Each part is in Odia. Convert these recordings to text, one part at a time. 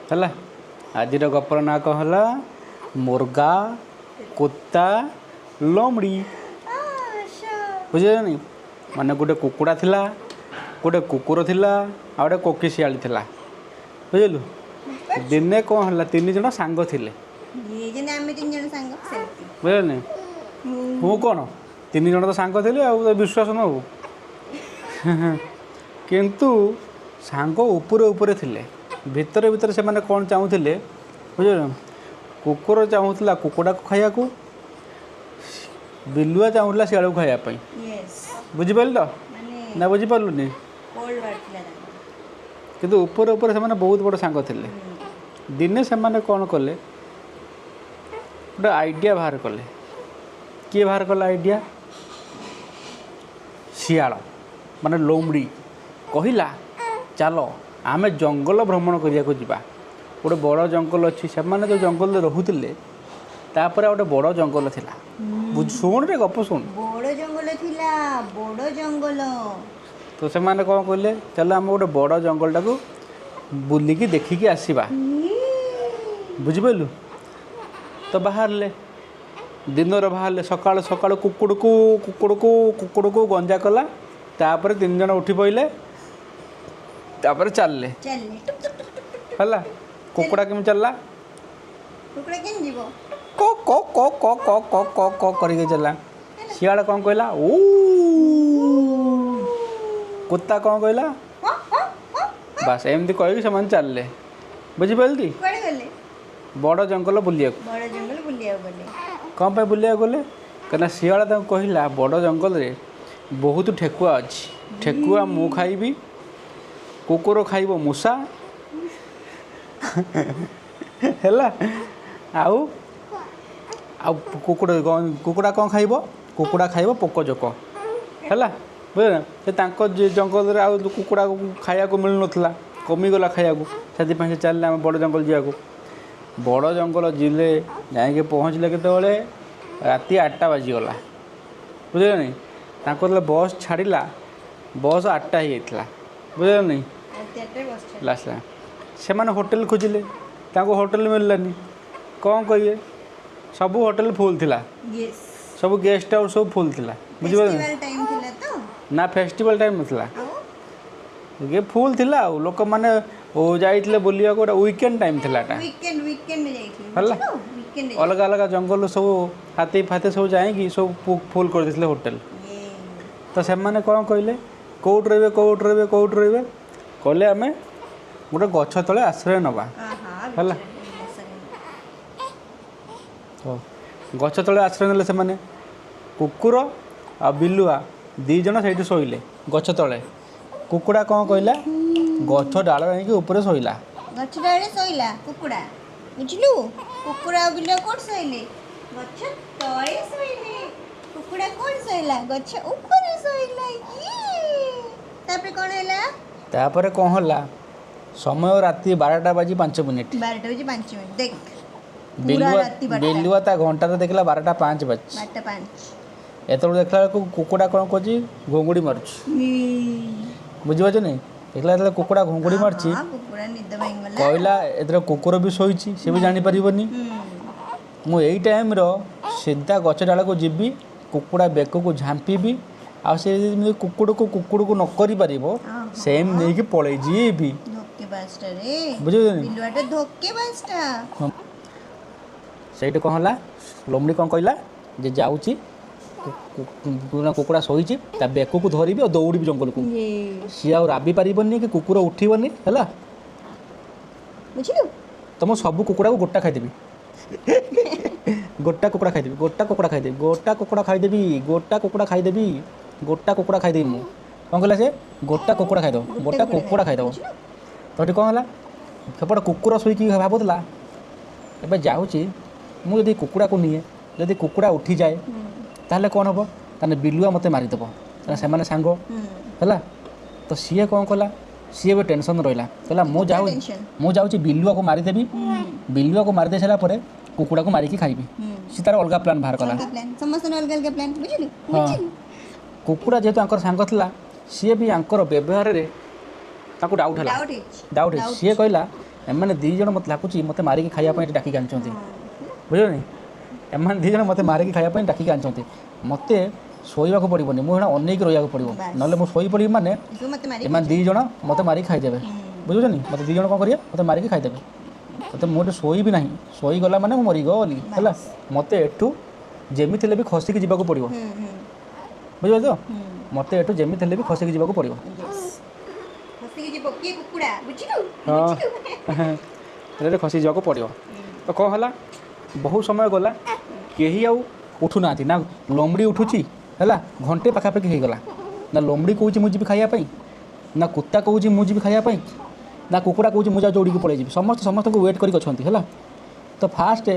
ହେଲା, ଆଜିର ଗପର ନାଁ କ'ଣ ହେଲା? ମୁର୍ଗା କୁତ୍ତା ଲୋମଡ଼ି। ବୁଝିଲେନି? ମାନେ ଗୋଟେ କୁକୁଡ଼ା ଥିଲା, ଗୋଟେ କୁକୁର ଥିଲା, ଆଉ ଗୋଟେ କୋକିଶିଆଳି ଥିଲା। ବୁଝିଲୁ? ଦିନେ କ'ଣ ହେଲା, ତିନି ଜଣ ସାଙ୍ଗ ଥିଲେ। ବୁଝିଲେନି? ମୁଁ କ'ଣ, ତିନି ଜଣ ତ ସାଙ୍ଗ ଥିଲେ, ଆଉ ବିଶ୍ୱାସ ନ ହଉ। କିନ୍ତୁ ସାଙ୍ଗ ଉପରେ ଉପରେ ଥିଲେ, ଭିତରେ ଭିତରେ ସେମାନେ କ'ଣ ଚାହୁଁଥିଲେ, ବୁଝିଲ? କୁକୁର ଚାହୁଁଥିଲା କୁକୁଡ଼ାକୁ ଖାଇବାକୁ, ବିଲୁଆ ଚାହୁଁଥିଲା ଶିଆଳକୁ ଖାଇବା ପାଇଁ। ବୁଝିପାରିଲ ତ ନା ବୁଝିପାରିଲୁନି? କିନ୍ତୁ ଉପରେ ଉପରେ ସେମାନେ ବହୁତ ବଡ଼ ସାଙ୍ଗ ଥିଲେ। ଦିନେ ସେମାନେ କ'ଣ କଲେ, ଗୋଟେ ଆଇଡ଼ିଆ ବାହାର କଲେ। କିଏ ବାହାର କଲା ଆଇଡ଼ିଆ? ଶିଆଳ, ମାନେ ଲୋମଡ଼ି କହିଲା, ଚାଲ ଆମେ ଜଙ୍ଗଲ ଭ୍ରମଣ କରିବାକୁ ଯିବା। ଗୋଟେ ବଡ଼ ଜଙ୍ଗଲ ଅଛି। ସେମାନେ ଯେଉଁ ଜଙ୍ଗଲରେ ରହୁଥିଲେ, ତାପରେ ଆଉ ଗୋଟେ ବଡ଼ ଜଙ୍ଗଲ ଥିଲା। ଶୁଣରେ, ଗପ ଶୁଣ। ବଡ଼ ଜଙ୍ଗଲ ଥିଲା, ବଡ଼ ଜଙ୍ଗଲ। ତ ସେମାନେ କ'ଣ କହିଲେ, ଚାଲ ଆମେ ଗୋଟେ ବଡ଼ ଜଙ୍ଗଲଟାକୁ ବୁଲିକି ଦେଖିକି ଆସିବା। ବୁଝିପାରିଲୁ? ତ ବାହାରିଲେ, ଦିନର ବାହାରିଲେ। ସକାଳୁ ସକାଳୁ କୁକୁଡ଼କୁ କୁକୁଡ଼କୁ କୁକୁଡ଼କୁ ଗଞ୍ଜା କଲା। ତାପରେ ତିନି ଜଣ ଉଠି ପଡ଼ିଲେ, ତାପରେ ଚାଲିଲେ। ହେଲା, କୁକୁଡ଼ା କେମିତି ଚାଲିଲା? କ କ କ କ କ କ କ କ କରିକି ଚାଲିଲା। ଶିଆଳ କ'ଣ କହିଲା? ଓ। କୁତ୍ତା କ'ଣ କହିଲା? ବାସ୍, ଏମିତି କହିକି ସେମାନେ ଚାଲିଲେ। ବୁଝିପାରିଲି? ବଡ଼ ଜଙ୍ଗଲ ବୁଲିବାକୁ। କ'ଣ ପାଇଁ ବୁଲିବାକୁ ଗଲେ? କାହିଁକିନା ଶିଆଳ ତାଙ୍କୁ କହିଲା, ବଡ଼ ଜଙ୍ଗଲରେ ବହୁତ ଠେକୁଆ ଅଛି। ଠେକୁଆ ମୁଁ ଖାଇବି, କୁକୁର ଖାଇବ ମୂଷା, ହେଲା? ଆଉ ଆଉ କୁକୁଡ଼ା କୁକୁଡ଼ା କ'ଣ ଖାଇବ? କୁକୁଡ଼ା ଖାଇବ ପୋକ ଜୋକ, ହେଲା? ବୁଝିଲେ? ସେ ତାଙ୍କ ଜଙ୍ଗଲରେ ଆଉ କୁକୁଡ଼ାକୁ ଖାଇବାକୁ ମିଳୁନଥିଲା, କମିଗଲା ଖାଇବାକୁ। ସେଥିପାଇଁ ସେ ଚାଲିଲେ ଆମେ ବଡ଼ ଜଙ୍ଗଲ ଯିବାକୁ। ବଡ଼ ଜଙ୍ଗଲ ଯିଲେ, ଯାଇକି ପହଞ୍ଚିଲେ କେତେବେଳେ? ରାତି 8ଟା ବାଜିଗଲା। ବୁଝିଲେନି? ତାଙ୍କ ଯେତେବେଳେ ବସ୍ ଛାଡ଼ିଲା, ବସ୍ 8ଟା ହେଇଯାଇଥିଲା। ବୁଝିଲେନି? ଆସିଲା, ସେମାନେ ହୋଟେଲ ଖୋଜିଲେ, ତାଙ୍କୁ ହୋଟେଲ ମିଳିଲାନି। କ'ଣ କରିବେ? ସବୁ ହୋଟେଲ ଫୁଲ୍ ଥିଲା, ସବୁ ଗେଷ୍ଟ ହାଉସ୍ ସବୁ ଫୁଲ୍ ଥିଲା। ବୁଝିପାରିଲେ ନା? ଫେଷ୍ଟିଭାଲ୍ ଟାଇମ୍ ନଥିଲା, ଫୁଲ୍ ଥିଲା। ଆଉ ଲୋକମାନେ ଯାଇଥିଲେ ବୁଲିବାକୁ, ଗୋଟେ ୱିକେଣ୍ଡ ଟାଇମ୍ ଥିଲା ଏଟା, ହେଲା? ଅଲଗା ଅଲଗା ଜଙ୍ଗଲରୁ ସବୁ ହାତୀ ଫାତି ସବୁ ଯାଇକି ସବୁ ଫୁଲ୍ କରିଦେଇଥିଲେ ହୋଟେଲ। ତ ସେମାନେ କ'ଣ କହିଲେ, କେଉଁଠି ରହିବେ, କେଉଁଠି ରହିବେ, କେଉଁଠି ରହିବେ? କହିଲେ ଆମେ ଗୋଟେ ଗଛ ତଳେ ଆଶ୍ରୟ ନେବା। ହେଲା, ହଉ, ଗଛ ତଳେ ଆଶ୍ରୟ ନେଲେ ସେମାନେ। କୁକୁର ଆଉ ବିଲୁଆ ଦୁଇ ଜଣ ସେଇଠି ଶୋଇଲେ ଗଛ ତଳେ। କୁକୁଡ଼ା କ'ଣ କହିଲା? ଗଛ ଡାଳ ଆଣିକି ଉପରେ ଶୋଇଲା। ଗଛ ଡାଳରେ ଶୋଇଲା କୁକୁଡ଼ା। ବୁଝିଲୁ? କୁକୁଡ଼ା ଆଉ ବିଲୁଆ କୋଉଠି ଶୋଇଲେ? ଗଛ ତଳେ ଶୋଇଲେ। କୁକୁଡ଼ା କୋଉଠି ଶୋଇଲା? ଗଛ ଉପରେ ଶୋଇଲା। ତାପରେ କ'ଣ ହେଲା? ତାପରେ କ'ଣ ହେଲା? ସମୟ ରାତି 12ଟା ବାଜି 5 ମିନିଟ୍। 12ଟା ବାଜି 5 ମିନିଟ୍, ଦେଖ। ବିଲୁଆ, ବିଲୁଆ ତା ଘଣ୍ଟାରେ ଦେଖିଲା 12ଟା 5 ବାଜିଛି। 12ଟା 5। ଏତେବେଳକୁ ଦେଖିଲା ବେଳକୁ କୁକୁଡ଼ା କ'ଣ କରୁଛି? ଘୁଙ୍ଗୁଡ଼ି ମାରୁଛି। ବୁଝିପାରୁଛନ୍ତି? ଦେଖିଲା ଯେତେବେଳେ କୁକୁଡ଼ା ଘୁଙ୍ଗୁଡ଼ି ମାରୁଛି, କହିଲା ଏଥିରେ କୁକୁର ବି ଶୋଇଛି, ସେ ବି ଜାଣିପାରିବନି। ମୁଁ ଏଇ ଟାଇମ୍ର ସିଧା ଗଛ ଡାଳକୁ ଯିବି, କୁକୁଡ଼ା ବେକକୁ ଝାମ୍ପିବି, ଆଉ ସେ ଯେମିତି କୁକୁଡ଼କୁ କୁକୁଡ଼କୁ ନ କରିପାରିବ, ସେମ୍ ନେଇକି ପଳେଇ ଯିବି। ବୁଝିପାରୁଛନ୍ତି? ସେଇଠି କ'ଣ ହେଲା? ଲୋମଡ଼ି କ'ଣ କହିଲା ଯେ ଯାଉଛି, କୁକୁଡ଼ା ଶୋଇଛି, ତା ବେକକୁ ଧରିବି ଆଉ ଦୌଡ଼ିବି ଜଙ୍ଗଲକୁ। ସିଏ ଆଉ ରାବି ପାରିବନି କି କୁକୁର ଉଠିବନି, ହେଲା? ବୁଝିଲୁ? ତ ମୁଁ ସବୁ କୁକୁଡ଼ାକୁ ଗୋଟା ଖାଇଦେବି, ଗୋଟା କୁକୁଡ଼ା ଖାଇଦେବି, ଗୋଟା କୁକୁଡ଼ା ଖାଇଦେବି, ଗୋଟା କୁକୁଡ଼ା ଖାଇଦେବି, ଗୋଟା କୁକୁଡ଼ା ଖାଇଦେବି, ଗୋଟା କୁକୁଡ଼ା ଖାଇଦେବି ମୁଁ। କ'ଣ କହିଲା ସେ? ଗୋଟା କୁକୁଡ଼ା ଖାଇଦେବ, ଗୋଟା କୁକୁଡ଼ା ଖାଇଦେବ। ତ ଏଠି କ'ଣ ହେଲା? ସେପଟେ କୁକୁର ଶୋଇକି ଭାବୁଥିଲା, ଏବେ ଯାଉଛି, ମୁଁ ଯଦି କୁକୁଡ଼ାକୁ ନିଏ, ଯଦି କୁକୁଡ଼ା ଉଠିଯାଏ ତାହେଲେ କ'ଣ ହେବ? ତାହେଲେ ବିଲୁଆ ମୋତେ ମାରିଦେବ, କାରଣ ସେମାନେ ସାଙ୍ଗ, ହେଲା? ତ ସିଏ କ'ଣ କଲା? ସିଏ ଏବେ ଟେନସନ୍ ରହିଲା। କହିଲା ମୁଁ ଯାଉଛି, ମୁଁ ଯାଉଛି, ବିଲୁଆକୁ ମାରିଦେବି। ବିଲୁଆକୁ ମାରିଦେଇ ସାରିଲା ପରେ କୁକୁଡ଼ାକୁ ମାରିକି ଖାଇବି। ସେ ତାର ଅଲଗା ପ୍ଲାନ୍ ବାହାର କଲା। ହଁ, କୁକୁଡ଼ା ଯେହେତୁ ଆଙ୍କର ସାଙ୍ଗ ଥିଲା, ସିଏ ବି ଆଙ୍କର ବ୍ୟବହାରରେ ତାକୁ ଡାଉଟ୍ ହେଲା, ଡାଉଟ୍। ସିଏ କହିଲା, ଏମାନେ ଦୁଇ ଜଣ ମୋତେ ଲାଗୁଛି ମୋତେ ମାରିକି ଖାଇବା ପାଇଁ ଏଠି ଡାକିକି ଆଣିଛନ୍ତି, ବୁଝିଲନି? ଏମାନେ ଦୁଇ ଜଣ ମୋତେ ମାରିକି ଖାଇବା ପାଇଁ ଡାକିକି ଆଣିଛନ୍ତି। ମୋତେ ଶୋଇବାକୁ ପଡ଼ିବନି, ମୁଁ ଏଇନା ଅନେଇକି ରହିବାକୁ ପଡ଼ିବ, ନହେଲେ ମୁଁ ଶୋଇପଡ଼ିବି ମାନେ ଏମାନେ ଦୁଇ ଜଣ ମୋତେ ମାରିକି ଖାଇଦେବେ, ବୁଝୁଛନ୍ତି? ମୋତେ ଦୁଇ ଜଣ କ'ଣ କରିବେ? ମୋତେ ମାରିକି ଖାଇଦେବେ। ମୋତେ ମୁଁ ଏଠି ଶୋଇବି ନାହିଁ, ଶୋଇଗଲା ମାନେ ମୁଁ ମରିଗଲି, ହେଲା। ମୋତେ ଏଠୁ ଯେମିତି ହେଲେ ବି ଖସିକି ଯିବାକୁ ପଡ଼ିବ, ବୁଝିପାରୁଛ ତ? ମୋତେ ଏଠୁ ଯେମିତି ହେଲେ ବି ଖସିକି ଯିବାକୁ ପଡ଼ିବ। ହଁ, ହେଲେ ଖସିକି ଯିବାକୁ ପଡ଼ିବ। ତ କ'ଣ ହେଲା, ବହୁତ ସମୟ ଗଲା, କେହି ଆଉ ଉଠୁନାହାନ୍ତି। ନା ଲମ୍ବଡ଼ି ଉଠୁଛି, ହେଲା, ଘଣ୍ଟେ ପାଖାପାଖି ହେଇଗଲା। ନା ଲମ୍ବଡ଼ି କହୁଛି ମୁଁ ଯିବି ଖାଇବା ପାଇଁ, ନା କୁତ୍ତା କହୁଛି ମୁଁ ଯିବି ଖାଇବା ପାଇଁ, ନା କୁକୁଡ଼ା କହୁଛି ମୁଁ ଯାଉଛି ଉଡ଼ିକି ପଳେଇଯିବି। ସମସ୍ତେ ସମସ୍ତଙ୍କୁ ୱେଟ୍ କରିକି ଅଛନ୍ତି, ହେଲା। ତ ଫାଷ୍ଟ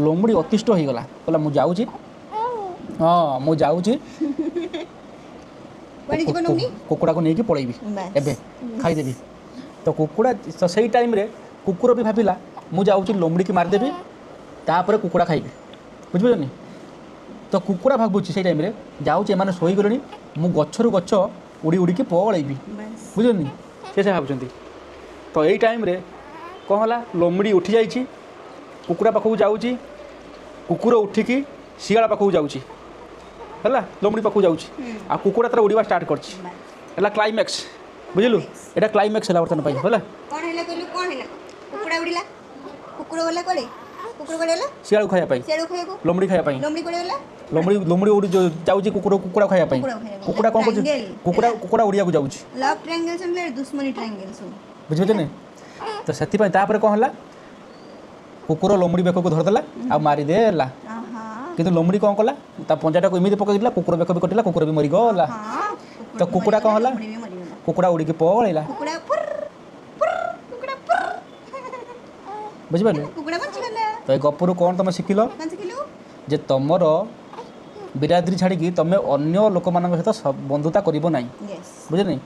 ଲମ୍ବଡ଼ି ଅତିଷ୍ଠ ହେଇଗଲା, କହିଲା ମୁଁ ଯାଉଛି, ହଁ ମୁଁ ଯାଉଛି, କୁକୁଡ଼ାକୁ ନେଇକି ପଳେଇବି, ଏବେ ଖାଇଦେବି। ତ କୁକୁଡ଼ା ତ ସେଇ ଟାଇମ୍ରେ କୁକୁର ବି ଭାବିଲା ମୁଁ ଯାଉଛି ଲମ୍ବଡ଼ିକି ମାରିଦେବି, ତାପରେ କୁକୁଡ଼ା ଖାଇବି, ବୁଝିପାରୁଛନ୍ତି? ତ କୁକୁଡ଼ା ଭାବୁଛି ସେଇ ଟାଇମ୍ରେ ଯାଉଛି, ଏମାନେ ଶୋଇଗଲେଣି, ମୁଁ ଗଛରୁ ଗଛ ଉଡ଼ି ଉଡ଼ିକି ପଳେଇବି, ବୁଝିଲନି? ସେ ଭାବୁଛନ୍ତି। ତ ଏଇ ଟାଇମ୍ରେ କ'ଣ ହେଲା, ଲମ୍ବଡ଼ି ଉଠି ଯାଇଛି, କୁକୁଡ଼ା ପାଖକୁ ଯାଉଛି, କୁକୁର ଉଠିକି ଶିଆଳ ପାଖକୁ ଯାଉଛି, ହେଲା, ଲମ୍ବଡ଼ି ପାଖକୁ ଯାଉଛି, ଆଉ କୁକୁଡ଼ା ତାର ଉଡ଼ିବା ଷ୍ଟାର୍ଟ କରିଛି। ହେଲା କ୍ଲାଇମ୍ୟାକ୍ସ, ବୁଝିଲୁ? ଏଇଟା କ୍ଲାଇମ୍ୟାକ୍ସ ହେଲା ବର୍ତ୍ତମାନ ପାଇଁ, ହେଲା। କ'ଣ ହେଲା କହିଲୁ? କ'ଣ ହେଲା? କୁକୁଡ଼ା ଉଡ଼ିଲା, କୁକୁର ଗଲା କୁଆଡ଼େ? କୁକୁର କୁଆଡ଼େ ଗଲା? ଶିଆଳକୁ ଖାଇବା ପାଇଁ, ଲମ୍ବଡ଼ି ଖାଇବା ପାଇଁ। ଲମ୍ବଡ଼ି କୁଆଡ଼େ ଗଲା? ଲମ୍ବଡ଼ି ଲମ୍ବଡ଼ି ଉଡ଼ି ଯାଉଛି କୁକୁର କୁକୁଡ଼ା ଖାଇବା ପାଇଁ। କୁକୁଡ଼ା କ'ଣ କରୁଛି? କୁକୁଡ଼ା କୁକୁଡ଼ା ଉଡ଼ିବାକୁ ଯାଉଛି। ଲଭ୍ ଟ୍ରାଙ୍ଗେଲ୍ ସବୁ, ଦୁଶ୍ମନୀ ଟ୍ରାଙ୍ଗେଲ୍ ସବୁ, ବୁଝିପାରୁଛନ୍ତି? ତ ସେଥିପାଇଁ ତାପରେ କ'ଣ ହେଲା, କୁକୁର ଲମ୍ବଡ଼ି ବେକକୁ ଧରିଦେଲା ଆଉ ମାରିଦେଲା। କିନ୍ତୁ ଲମ୍ବଡ଼ି କ'ଣ କଲା, ତା ପଞ୍ଜାଟାକୁ ଏମିତି ପକେଇଦେଲା, କୁକୁର ବେକ ବି କଟିଲା, କୁକୁର ବି ମରିଗଲା। ତ କୁକୁଡ଼ା କ'ଣ ହେଲା, କୁକୁଡ଼ା ଉଡ଼ିକି ପଳେଇଲା, ବୁଝିପାରିଲୁ? ତ ଏ ଗପରୁ କ'ଣ ତୁମେ ଶିଖିଲ? ଯେ ତୁମର ବିରାଦରୀ ଛାଡ଼ିକି ତୁମେ ଅନ୍ୟ ଲୋକମାନଙ୍କ ସହିତ ବନ୍ଧୁତା କରିବ ନାହିଁ, ବୁଝିଲନି?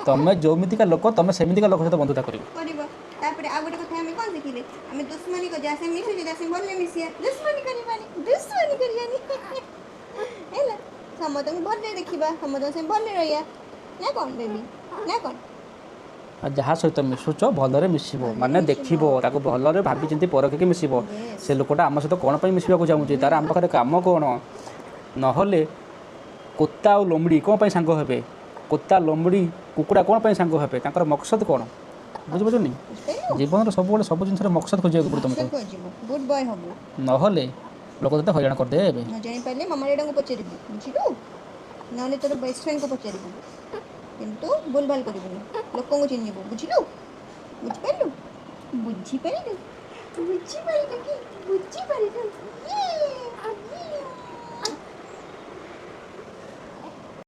ତୁମେ ଯେଉଁମିତିକା ଲୋକ ତୁମେ ସେମିତିକା ଲୋକ ସହିତ ବନ୍ଧୁତା କରିବ। ତାପରେ ଆଉ ଗୋଟେ କଥା ଆମେ କ'ଣ ଶିଖିଲେ? ଆମେ ଦୁଶ୍ମନୀ ଯାହା ସାଙ୍ଗେ ମିଶୁଛେ ତା ସାଙ୍ଗେ ଭଲରେ ମିଶିବା, ଦୁଶ୍ମନୀ କରିବାନି, ଦୁଶ୍ମନୀ କରିବାନି, ହେଲା। ସମସ୍ତଙ୍କୁ ଭଲରେ ଦେଖିବା, ସମସ୍ତଙ୍କ ସାଙ୍ଗେ ଭଲରେ ରହିବା, ନା କ'ଣ ବେବି, ନା କ'ଣ? ଆଉ ଯାହା ସହିତ ମିଶୁଛ ଭଲରେ ମିଶିବ, ମାନେ ଦେଖିବ ତାକୁ ଭଲରେ ଭାବିଚିନ୍ତି ପରଖିକି ମିଶିବ। ସେ ଲୋକଟା ଆମ ସହିତ କ'ଣ ପାଇଁ ମିଶିବାକୁ ଚାହୁଁଛି, ତାର ଆମ ପାଖରେ କାମ କ'ଣ? ନହେଲେ କୋତା ଆଉ ଲମ୍ବଡ଼ି କ'ଣ ପାଇଁ ସାଙ୍ଗ ହେବେ? କୋତା ଲମ୍ବଡ଼ି କୁକୁଡ଼ା କ'ଣ ପାଇଁ ସାଙ୍ଗ ହେବେ? ତାଙ୍କର ମକସଦ କ'ଣ? ବୁଝିପାରୁଛନ୍ତି? ଜୀବନରେ ସବୁବେଳେ ସବୁ ଜିନିଷର ମକସଦ ଖୋଜିବାକୁ ପଡ଼ିବ ତୁମକୁ, ଗୁଡ୍ ବୟ ହବୁ, ନହେଲେ ଲୋକ ତତେ ହଇରାଣ କରିଦେବେ। ନ ଜାଣିପାରିଲେ ମାମା ଡାଡାଙ୍କୁ ପଚାରିବୁ, ବୁଝିଲୁ? ନହେଲେ ତୋର ବେଷ୍ଟ ଫ୍ରେଣ୍ଡକୁ ପଚାରିବୁ, କିନ୍ତୁ ଭୁଲ ଭାଲ କରିବୁନି, ଲୋକଙ୍କୁ ଚିହ୍ନିବୁ, ବୁଝିଲୁ? ବୁଝିପାରିଲୁ? ବୁଝିପାରିଲୁ? ବୁଝିପାରିଲୁ କି? ବୁଝିପାରିଲୁ?